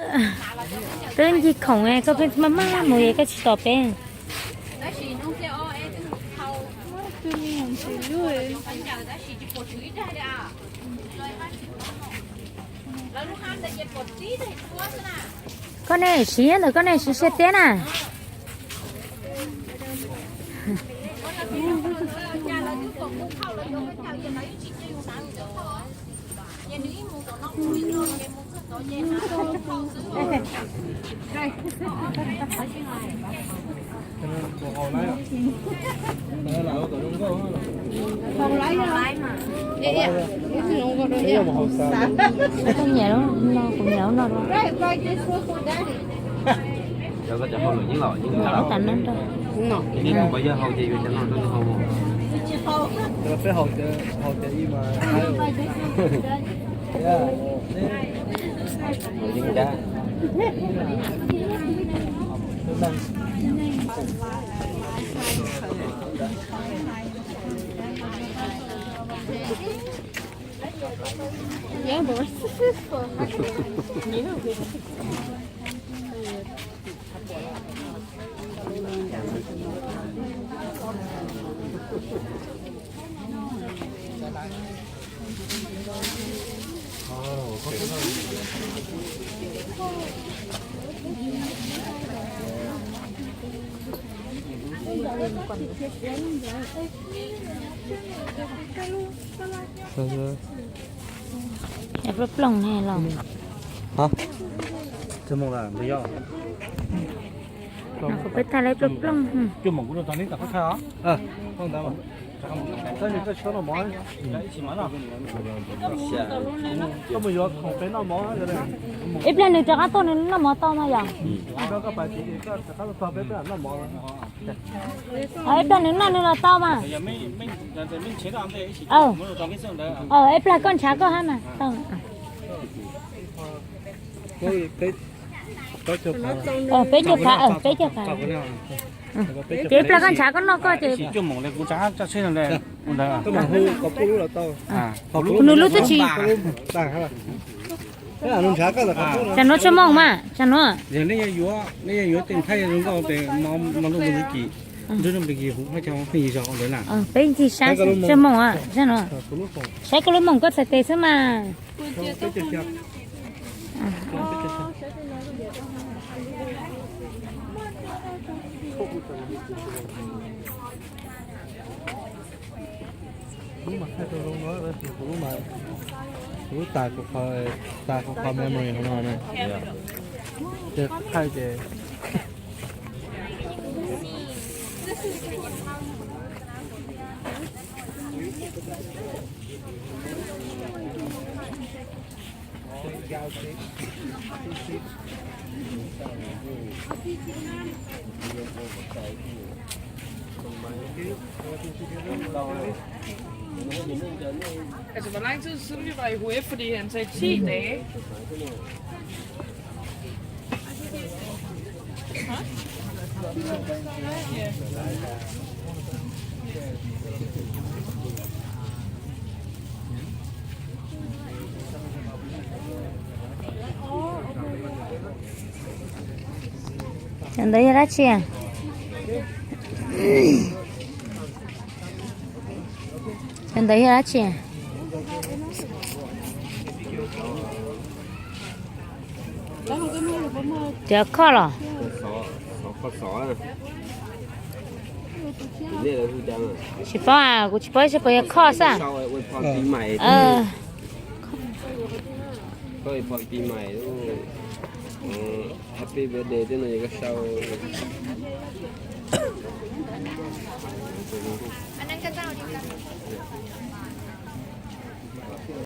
Twb ncig khoom koj pheej maj maj mus es koj tsis tos peb. Koj nej siv ntawm koj nej siv siab tiag na. Koj nyiam no, kuv nyiam no. Cov koj cov hau lwm yeej los yeej tas no. Ces nej tus pog yawg hau ces yuav cov no rau nws hau mus. Peb hau cov, hau cov ib mas. Hau yeej dab. Plooj plooj ne los. Kuv peb thaij lawv plooj plooj. Ib pliag nws rov qab tuaj nws noj mov tau mas yom. Ib pliag nws noj nws los tau mas. Ib pliag koj ntshav koj hab mas tau. Peb caug phav, peb caug phav. Ces ib pliag koj ntshav koj noj koj ces. Nws lub twb tsis. Tsam no tsawg moos mas tsam no. Peb ncig sab tsawg moos, saib koj lub moos koj txhais tes xwb mas. Lub mas thaij rau zoo no, kuv lub mas, kuv lub tas kuv qhov, tas kuv qhov memory hauv no na. Ces thaij ces. Altså, hvor lang tid siden vi var i H F, fordi han sagde ti dage. Cov ntawd yog dab tsi? Cov ntawd yog dab tsi? Cov khoj los? Tsis paub, kuv tsis paub, tsis paub yog khoj xwb.